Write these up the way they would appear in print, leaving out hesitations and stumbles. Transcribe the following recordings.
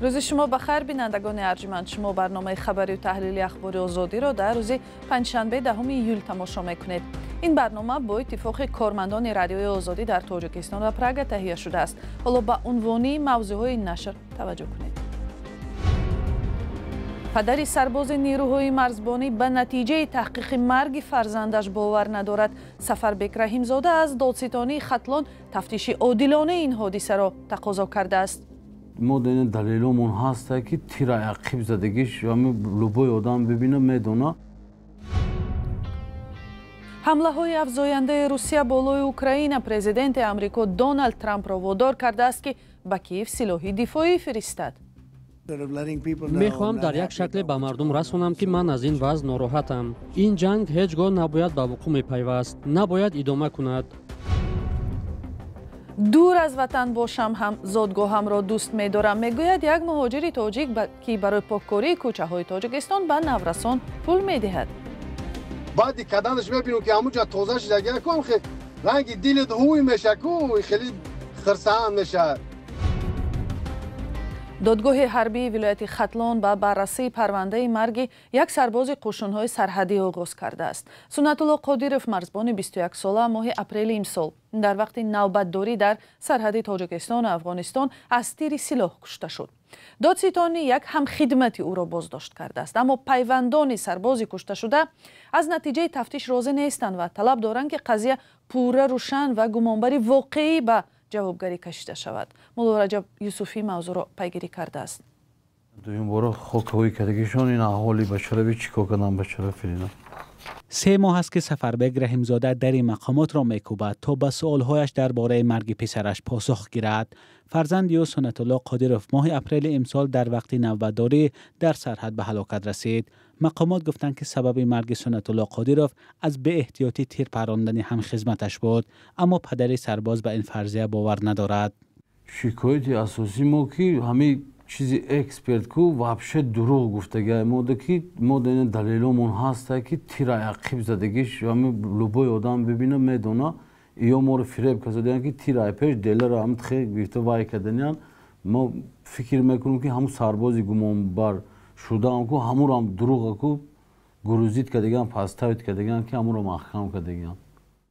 Рӯзи шумо ба хайр, бинандагони арҷманд. Шумо барномаи хабарию таҳлили Ахбори Озодиро дар рӯзи панҷшанбе, 10 июл тамошо мекунед. Ин барнома бо иттифоқи кормандони Радиои Озодӣ дар Тоҷикистон ва Прага таҳия шудааст. Ҳоло ба унвони мавзӯъҳои нашр таваҷҷӯҳ кунед. Падари сарбози нерӯҳои марзбонӣ ба натиҷаи таҳқиқи марги фарзандаш бовар надорад. Сафарбек Раҳимзода аз додситонии Хатлон тафтиши одилонаи ин ҳодисаро тақозо кардааст. Мо дар далеломон ҳаста, ки тира ақиб задагиш любой одам бибина, медона. Ҳамлаҳои афзояндаи Русия болои Украина президенти Амрико Доналд Трампро водор кардааст, ки ба Киев силоҳи дифоӣ фиристад. Мехоҳам дар як шакле ба мардум расонам, ки ман аз ин вазъ нороҳатам. Ин ҷанг ҳеҷ гоҳ набояд ба вуқӯъ мепайваст, набояд идома кунад. Дур аз ватан бошам ҳам зодгоҳамро дӯст медорам, мегӯяд як муҳоҷири тоҷик, ки барои поккории кӯчаҳои Тоҷикистон ба наврасон пул медиҳад. Баъди каданаш мебинем, ки ҳамунҷа тоза шида, кум ранги дилат ҳуй меша ку, хеле хирсанд мешавад. Додгоҳи ҳарбии вилояти Хатлон ба баррасии парвандаи марги як сарбози қӯшунҳои сарҳадӣ оғоз кардааст. Суннатулло Қодиров, марзбони 21сола, моҳи апрели имсол дар вақти навбатдорӣ дар сарҳади Тоҷикистону Афғонистон аз тири силоҳ кушта шуд. Додситонӣ як ҳамхидмати ӯро боздошт кардааст, аммо пайвандони сарбози кушташуда аз натиҷаи тафтиш розӣ нестанд ва талаб доранд, ки қазия пурра рӯшан ва гумонбари воқеӣ ба ҷавобгарӣ кашида шавад. Мулло Раҷаб Юсуфӣ мавзӯъро пайгирӣ кардааст. Дуюм бора хокҳои кардагишон ин аҳоли бачарави чӣ кор кардам, бачара фирина. 3 моҳ аст, ки Сафарбек Раҳимзода дари мақомотро мекӯбад, то ба суолҳояш дар бораи марги писараш посух гирад. Фарзанди ӯ, Суннатулло Қодиров, моҳи апрели имсол дар вақти навбатдорӣ дар сарҳад ба ҳалокат расид. Мақомот гуфтанд, ки сабаби марги Суннатулло Қодиров аз беэҳтиётӣ тир парондани ҳамхизматаш буд, аммо падари сарбоз ба ин фарзия бовар надорад. Шикояти асосии мо, ки ҳамин чизи эксперт ку вообще дурӯғ гуфтагиа мода, ки мо дар далеломон ҳаста, ки тира ақиб задагиш любой одам бибина, медона. Ё моро фиреб кардаян, ки тира пеш деларо ҳам тхе гирифта вай карданиян. Мо фикр мекунем, ки ҳамун сарбози гумонбар шудаам ку, ҳамурам дурӯға ку грузить кардагиан, подставить кардагиан, ки ҳамуро маҳкам кардагиан.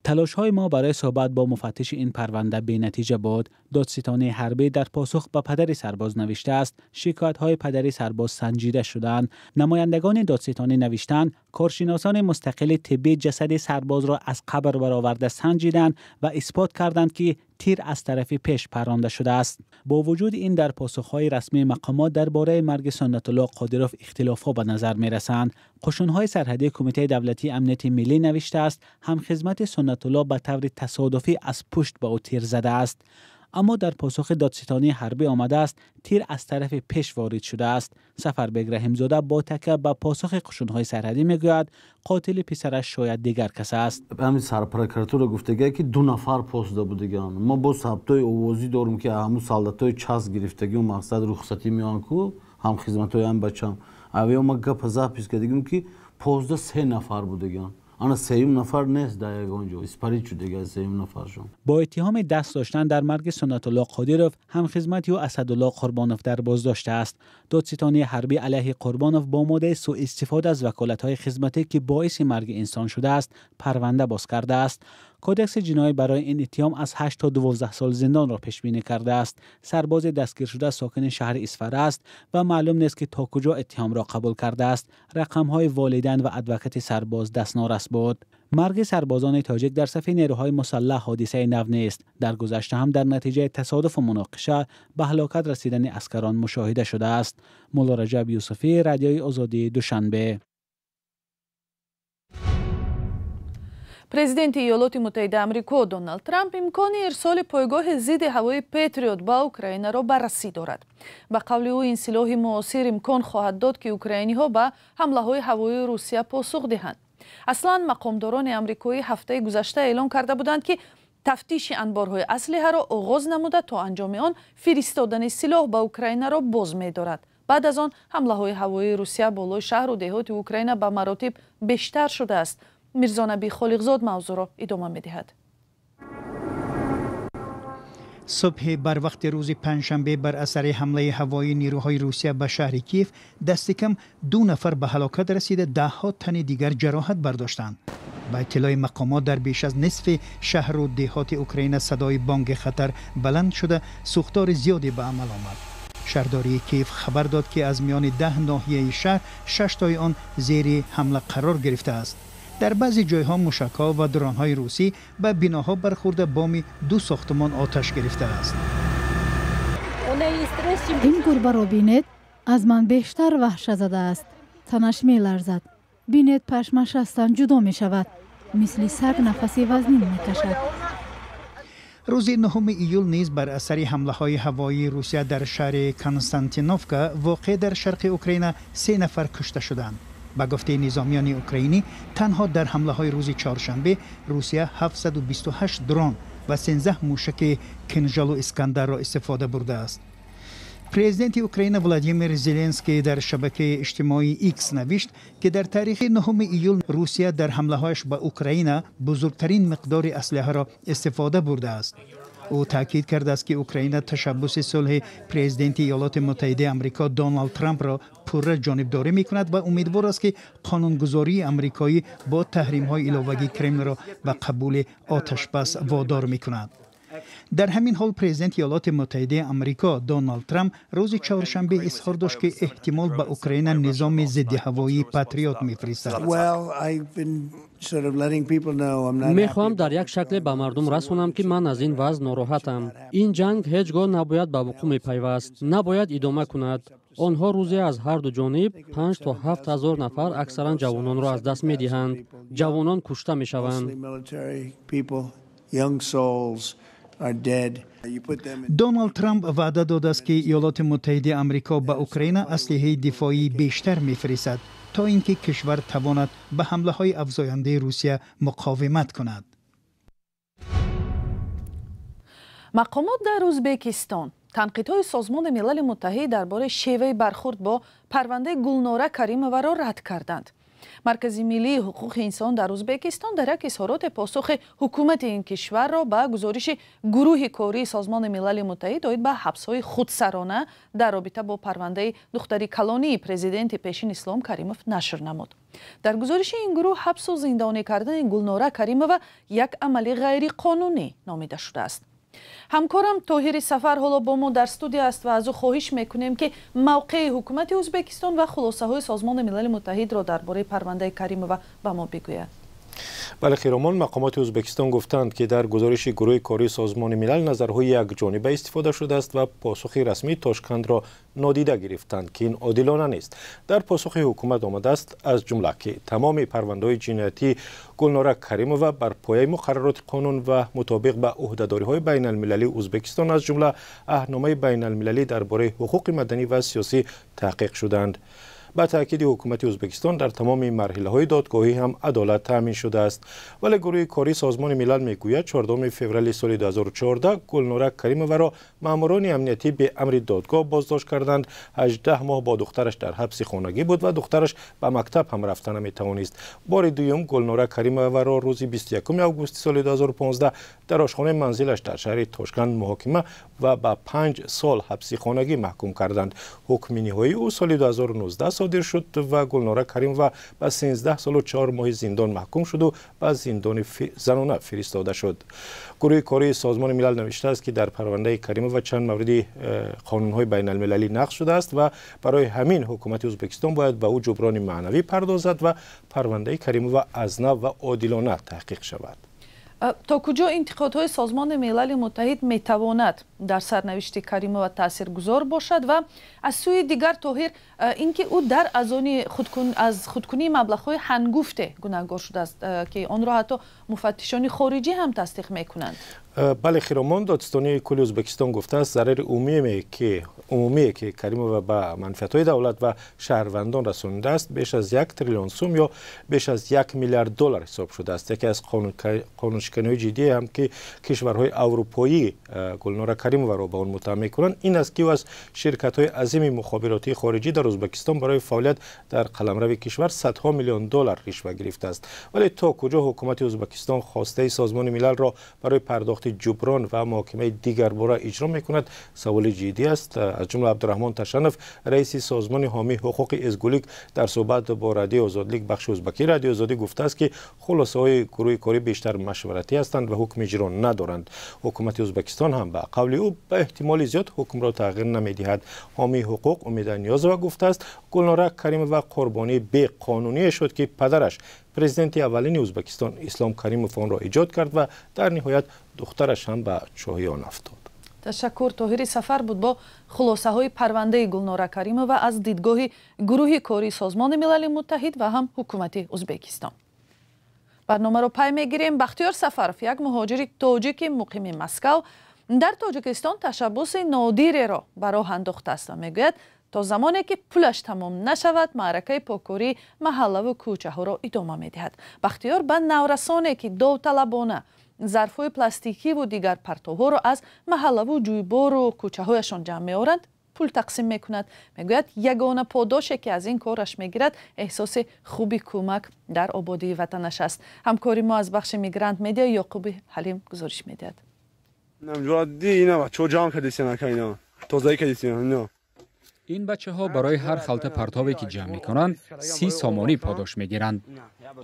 Талошҳои мо барои суҳбат бо муфаттиши ин парванда бенатиҷа буд. Додситонии ҳарбӣ дар посух ба падари сарбоз навиштааст, шикоятҳои падари сарбоз санҷида шуданд. Намояндагони додситонӣ навиштанд, коршиносони мустақили тиббӣ ҷасади сарбозро аз қабр бароварда санҷиданд ва исбот карданд, ки тир аз тарафи пеш паронда шудааст. Бо вуҷуди ин, дар посухҳои расмии мақомот дар бораи марги Суннатулло Қодиров ихтилофҳо ба назар мерасанд. Қушунҳои сарҳадии Кумитаи давлатии амнияти миллӣ навиштааст, ҳамхизмати Суннатулло ба таври тасодуфӣ аз пушт ба ӯ тир задааст, аммо дар посухи додситонии ҳарбӣ омадааст, тир аз тарафи пеш ворид шудааст. Сафарбек Раҳимзода бо такя ба посухи қушунҳои сарҳадӣ мегӯяд, қотили писараш шояд дигар кас аст. Ҳамин сарпрокуратура гуфтагия, ки ду нафар посуда будагиан. Мо бо сабтҳои овозӣ дорем, ки ҳамун солдатҳои часть гирифтагиу мақсад рухсатӣ меоянд ку, ҳамхизматҳои ҳам бачам авё ма гапа запись кардагим, ки позда се нафар будагиан. Ана сеюм нафар нест дар ягон ҷо, испарить шудага сеюм нафаршон. Бо иттиҳоми даст доштан дар марги Суннатулло Қодиров ҳамхизмати ӯ, Асадулло Қурбонов, дар боздошт аст. Додситонии ҳарбӣ алайҳи Қурбонов бо моддаи сӯистифода аз ваколатҳои хизматӣ, ки боиси марги инсон шудааст, парванда боз кардааст. Кодекси ҷиноӣ барои ин иттиҳом аз 8 то 12 сол зиндонро пешбинӣ кардааст. Сарбози дастгиршуда сокини шаҳри Исфара аст ва маълум нест, ки то куҷо иттиҳомро қабул кардааст. Рақамҳои волидайн ва адвокати сарбоз дастнорас буд. Марги сарбозони тоҷик дар сафи нерӯҳои мусаллаҳ ҳодисаи нав нест. Дар гузашта ҳам дар натиҷаи тасодуфу муноқиша ба ҳалокат расидани аскарон мушоҳида шудааст. Мулло Раҷаб Юсуфӣ, Радиои Озодӣ, Душанбе. Президенти Иёлоти Муттаҳидаи Амрико Доналд Трамп имкони ирсоли пойгоҳи зидди ҳавои Патриот ба Украинаро баррасӣ дорад. Ба қавли ӯ, ин силоҳи муосир имкон хоҳад дод, ки украиниҳо ба ҳамлаҳои ҳавоии Русия посух диҳанд. Аслан мақомдорони амрикоӣ ҳафтаи гузашта эълон карда буданд, ки тафтиши анборҳои аслиҳаро оғоз намуда, то анҷоми он фиристодани силоҳ ба Украинаро боз медорад. Баъд аз он ҳамлаҳои ҳавоии Русия болои шаҳру деҳоти Украина ба маротиб бештар шудааст. Мирзонаби Холиқзод мавзӯъро идома медиҳад. Субҳи барвақти рӯзи панҷшанбе бар асари ҳамлаи ҳавоии нерӯҳои Русия ба шаҳри Киев дасти кам 2 нафар ба ҳалокат расида, даҳҳо тани дигар ҷароҳат бардоштанд. Ба иттилои мақомот дар беш аз нисфи шаҳру деҳоти Украина садои бонги хатар баланд шуда, сӯхтори зиёде ба амал омад. Шаҳрдории Киев хабар дод, ки аз миёни 10 ноҳияи шаҳр 6 тои он зери ҳамла қарор гирифтааст. Дар баъзе ҷойҳо мушакҳо ва дронҳои русӣ ба биноҳо бархӯрда, боми 2 сохтумон оташ гирифтааст. Ин гурбаро бинед, аз ман бештар ваҳшазада аст. Танаш меларзад. Бинед, пашмаш аз тан ҷудо мешавад. Мисли саг нафаси вазнин мекашад. Рӯзи 9 июл низ бар асари ҳамлаҳои ҳавоии Русия дар шаҳри Константиновка, воқеъ дар шарқи Украина, 3 нафар кушта шуданд. Ба гуфтаи низомиёни украинӣ, танҳо дар ҳамлаҳои рӯзи чоршанбе Русия 728 дрон ва 13 мушаки Кинжалу Искандарро истифода бурдааст. Президенти Украина Владимир Зеленский дар шабакаи иҷтимоии Икс навишт, ки дар таърихи 9 июл Русия дар ҳамлаҳояш ба Украина бузургтарин миқдори аслиҳаро истифода бурдааст. Ӯ таъкид кардааст, ки Украина ташаббуси сулҳи президенти Иёлоти Муттаҳидаи Амрико Доналд Трампро пурра ҷонибдорӣ мекунад ва умедвор аст, ки қонунгузории амрикоӣ бо таҳримҳои иловагӣ Кремлро ба қабули оташбас водор мекунад. Дар ҳамин ҳол президенти Иёлоти Муттаҳидаи Амрико Доналд Трамп рӯзи чоршанбе изҳор дошт, ки эҳтимол ба Украина низоми зиддиҳавоии Патриот мефиристад. Мехоҳам дар як шакле ба мардум расонам, ки ман аз ин вазъ нороҳатам. Ин ҷанг ҳеҷ гоҳ набояд ба вуқӯъ мепайваст, набояд идома кунад. Онҳо рӯзе аз ҳар ду ҷониб 5 то 7 ҳазор нафар, аксаран ҷавононро аз даст медиҳанд. Ҷавонон кушта мешаванд. Доналд Трамп ваъда додааст, ки Иёлоти Муттаҳидаи Амрико ба Украина аслиҳаи дифоии бештар мефиристад, то ин ки кишвар тавонад ба ҳамлаҳои афзояндаи Русия муқовимат кунад. Мақомот дар Ӯзбекистон танқидҳои Созмони Милали Муттаҳид дар бораи шеваи бархӯрд бо парвандаи Гулнора Каримоваро рад карданд. Маркази миллии ҳуқуқи инсон дар Ӯзбекистон дар як изҳороте посухи ҳукумати ин кишварро ба гузориши гурӯҳи кории Созмони Милали Муттаҳид оид ба ҳабсҳои худсарона дар робита бо парвандаи духтари калонии президенти пешин Ислом Каримов нашр намуд. Дар гузориши ин гурӯҳ ҳабсу зиндонӣ кардани Гулнора Каримова як амали ғайриқонунӣ номида шудааст. Ҳамкорам Тоҳири Сафар ҳоло бо мо дар студия аст ва аз ӯ хоҳиш мекунем, ки мавқеи ҳукумати Ӯзбекистон ва хулосаҳои Созмони Милали Муттаҳидро дар бораи парвандаи Каримова ба мо бигӯяд. Бале, Хиромон, мақомоти Ӯзбекистон гуфтанд, ки дар гузориши гурӯҳи кории Созмони Милал назарҳои якҷониба истифода шудааст ва посухи расмии Тошкандро нодида гирифтанд, ки ин одилона нест. Дар посухи ҳукумат омадааст, аз ҷумла, ки тамоми парвандаҳои ҷиноятии Гулнора Каримова бар пояи муқаррароти қонун ва мутобиқ ба ӯҳдадориҳои байналмилалии Ӯзбекистон, аз ҷумла аҳдномаи байналмилалӣ дар бораи ҳуқуқи маданӣ ва сиёсӣ таҳқиқ шуданд. Ба таъкиди ҳукумати Ӯзбекистон дар тамоми марҳилаҳои додгоҳӣ ҳам адолат таъмин шудааст. Вале гурӯҳи кории Созмони Милал мегӯяд, 14 феврали соли 2014 Гулнора Каримоваро маъмурони амниятӣ бе амри додгоҳ боздошт карданд. 18 моҳ бо духтараш дар ҳабси хонагӣ буд ва духтараш ба мактаб ҳам рафта наметавонист. Бори дуюм Гулнора Каримоваро рӯзи 21 августи соли 2015 дар ошхонаи манзилаш дар шаҳри Тошканд муҳокима ва ба 5 сол ҳабси хонагӣ маҳкум карданд. Ҳукми ниҳоии ӯ соли 2019 содир шуд ва Гулнора Каримова ба 13 солу 4 моҳи зиндон маҳкум шуду ба зиндони занона фиристода шуд. Гурӯҳи кории Созмони Милал навиштааст, ки дар парвандаи Каримова чанд мавриди қонунҳои байналмилалӣ нақз шудааст ва барои ҳамин ҳукумати Ӯзбекистон бояд ба ӯ ҷуброни маънавӣ пардозад ва парвандаи Каримова аз нав ва одилона таҳқиқ шавад. То куҷо интиқодҳои Созмони Милали Муттаҳид метавонад дар сарнавишти Каримова таъсиргузор бошад ва аз сӯи дигар, Тоҳир, ин ки ӯ дар аз худкунии маблағҳои ҳангуфте гунаҳгор шудааст, ки онро ҳатто муфаттишони хориҷӣ ҳам тасдиқ мекунанд. Бале, Хиромон, додситонии кулли Ӯзбекистон гуфтааст, зарари умумие ки Каримова ба манфиатҳои давлат ва шаҳрвандон расонидааст, беш аз 1 триллион сум ё беш аз 1 миллиард доллар ҳисоб шудааст. Яке аз қонуншиканиҳои Қонуншиканиҳои ҷиддие ҳам ки кишварҳои аврупоӣ Гулнора Каримоваро ба он муттаҳам мекунанд, ин аст ки ӯ аз ширкатҳои азими мухобиротии хориҷӣ дар Ӯзбекистон барои фаъолият дар қаламрави кишвар садҳо миллион доллар ришва гирифтааст. Вале то куҷо ҳукумати Ӯзбекистон хостаи Созмони Милалро барои пардохти ҷуброн ва муҳокимаи дигарбора иҷро мекунад, саволи ҷиддӣ аст. Аз ҷумла Абдураҳмон Ташанов, раиси созмони ҳомии ҳуқуқи Эзгулик, дар суҳбат бо Радиои Озодлик, бахши ӯзбакии Радиои Озодӣ, гуфтааст ки хулосаҳои гурӯҳи корӣ бештар машваратӣ ҳастанд ва ҳукм иҷро надоранд. Ҳукумати Ӯзбекистон ҳам ба қавли ӯ ба эҳтимоли зиёд ҳукмро тағйир намедиҳад. Ҳомии ҳуқуқ Умида Ниёзова гуфтааст, Гулнора Каримова қурбонии беқонуние шуд ки падараш, президенти аввалини Ӯзбекистон Ислом Каримов, онро эҷод кард ва дар ниҳоят духтараш ҳам ба чоҳи он афтод. Ташаккур. Тоҳири Сафар буд бо хулосаҳои парвандаи Гулнора Каримова аз дидгоҳи гурӯҳи кории Созмони Милали Муттаҳид ва ҳам ҳукумати Ӯзбекистон. Барномаро пай мегирем. Бахтиёр Сафаров, як муҳоҷири тоҷики муқими Москав, дар Тоҷикистон ташаббуси нодиреро ба роҳ андохтааст ва мегӯяд, то замоне ки пулаш тамом нашавад, маъракаи поккории маҳаллаву кӯчаҳоро идома медиҳад. Бахтиёр ба наврасоне ки довталабона зарфҳои пластикиву дигар партовҳоро аз маҳаллаву ҷӯйбору кӯчаҳояшон ҷамъ меоранд, пул тақсим мекунад. Мегӯяд, ягона подоше ки аз ин кораш мегирад, эҳсоси хуби кӯмак дар ободии ватанаш аст. Ҳамкори мо аз бахши Мигрант Медиа Ёқуби Ҳалим гузориш медиҳад. Ин бачаҳо барои ҳар халта партове ки ҷамъ мекунанд, 30 сомонӣ подош мегиранд.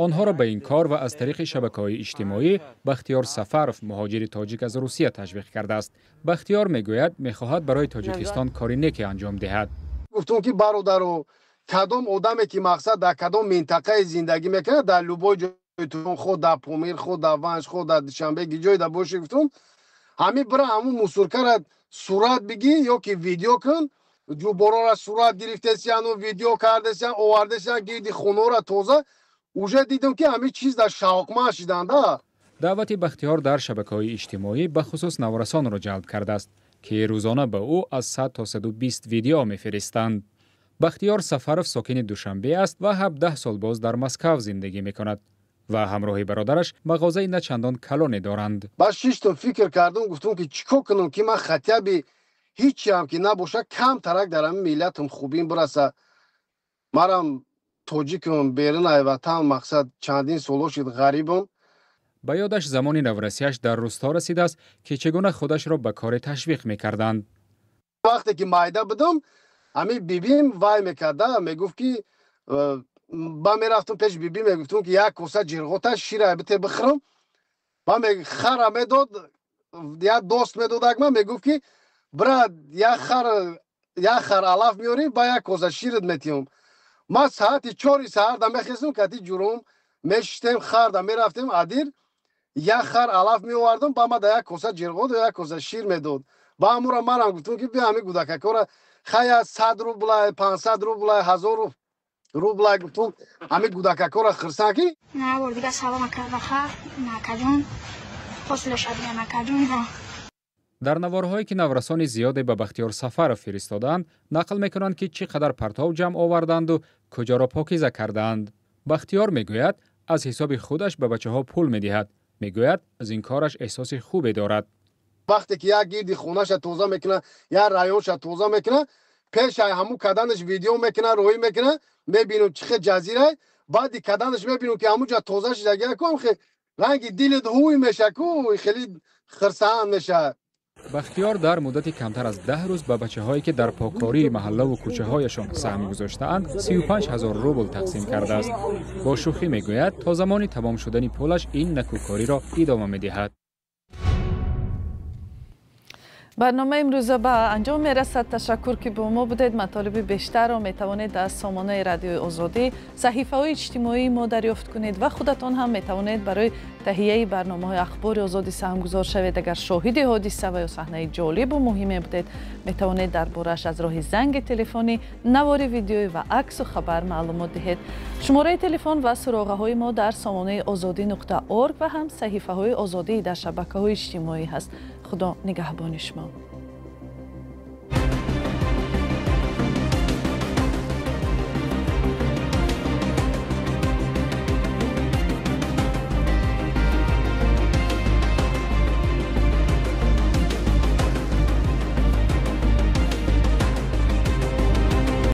Онҳоро ба ин кор ва аз тариқи шабакаҳои иҷтимоӣ Бахтиёр Сафаров, муҳоҷири тоҷик аз Русия, ташвиқ кардааст. Бахтиёр мегӯяд, мехоҳад барои Тоҷикистон кори неке анҷом диҳад. Гуфтум ки бародаро, кадом одаме ки мақсад дар кадом минтақаи зиндагӣ мекунад, дар любой ҷой, худ дар Помир, худ дар Ванж, худ дар Душанбе, ҷой дар боши, гуфтум ҳамин бира ҳамун мусуркара сурат бигӣ ё ки видео кун, ҷуборора сурат гирифтесияну видео кардесиян, овардесиян, гирди хонора тоза. Уже дидем ки ҳамин чиз дар шавқманд шиданда. Даъвати Бахтиёр дар шабакаҳои иҷтимоӣ бахусус наврасонро ҷалб кардааст, ки рӯзона ба ӯ аз 100 то 120 видео мефиристанд. Бахтиёр Сафаров сокини Душанбе аст ва 17 сол боз дар Москав зиндагӣ мекунад ва ҳамроҳи бародараш мағозаи начандон калоне доранд. Баъд шиштум, фикр кардум, гуфтум ки чӣ кор кунам ки ман хатяби ҳичиам ки набошад, камтарак дар ҳамин миллатам хубим бираса. Марам тоҷикам, берун ай ватан, мақсад чандин соло шуд ғарибам. Ба ёдаш замони наврасиаш дар русто расидааст ки чӣ гуна худашро ба коре ташвиқ мекарданд. Вақте ки майда будам, ҳамин бибим вай мекарда, мегуфт ки ба мерафтам пеш биби, мегуфтум ки як коса ҷирғота шира бите бихӯрам. Ба хара медод, як дост медодак, ман мегуфт ки бира як хар алаф меорем, ба як коса шират метиҳам. Ман саати 4 саҳарда мехезум, кати ҷурум мешиштем, харда мерафтем адир, як хар алаф меовардам, ба ма да як коса ҷирғот ва як коса шир медод. Ба ҳамура манам гуфтум ки биё ҳамин гудакакора хая 100 рубла, 500 рубла, 1000 рубла, гуфтум ҳамин гудакакора хирсан ки. На бор дига салом акардаха, накаҷон, ҳосилаш адия накаҷон. Дар наворҳое ки наврасони зиёде ба Бахтиёр Сафаров фиристодаанд, нақл мекунанд ки чӣ қадар партов ҷамъ оварданду куҷоро покиза кардаанд. Бахтиёр мегӯяд, аз ҳисоби худаш ба бачаҳо пул медиҳад. Мегӯяд, аз ин кораш эҳсоси хубе дорад. Вақте ки як гирди хонаша тоза мекунад, як районша тоза мекунад, пешай ҳамун каданаш видео мекунад, роҳӣ мекунад, мебинам чӣ хел ҷазирай, баъди каданаш мебинам ки ҳамун ҷа тоза шидагия ку, ранги дилат ҳуй меша ку, хеле хирсанд мешавад. Бахтиёр дар муддати камтар аз 10 рӯз ба бачаҳое ки дар поккории маҳаллаву кӯчаҳояшон саҳм гузоштаанд, 35 000 рубл тақсим кардааст. Бо шӯхӣ мегӯяд, то замони тамом шудани пулаш ин накӯкориро идома медиҳад. Барномаи имрӯза ба анҷом мерасад. Ташаккур ки бо мо будед. Матолиби бештарро метавонед аз сомонаи Радиои Озодӣ, саҳифаҳои иҷтимоии мо дарёфт кунед ва худатон ҳам метавонед барои таҳияи барномаҳои Ахбори Озодӣ саҳмгузор шавед. Агар шоҳиди ҳодиса ва ё саҳнаи ҷолибу муҳиме будед, метавонед дар борааш аз роҳи занги телефонӣ, навори видеоӣ ва аксу хабар маълумот диҳед. Шумораи телефон ва суроғаҳои мо дар сомонаи озодӣ.орг ва ҳам саҳифаҳои Озодӣ дар шабакаҳои иҷтимоӣ ҳаст. Худо нигаҳбони шумо.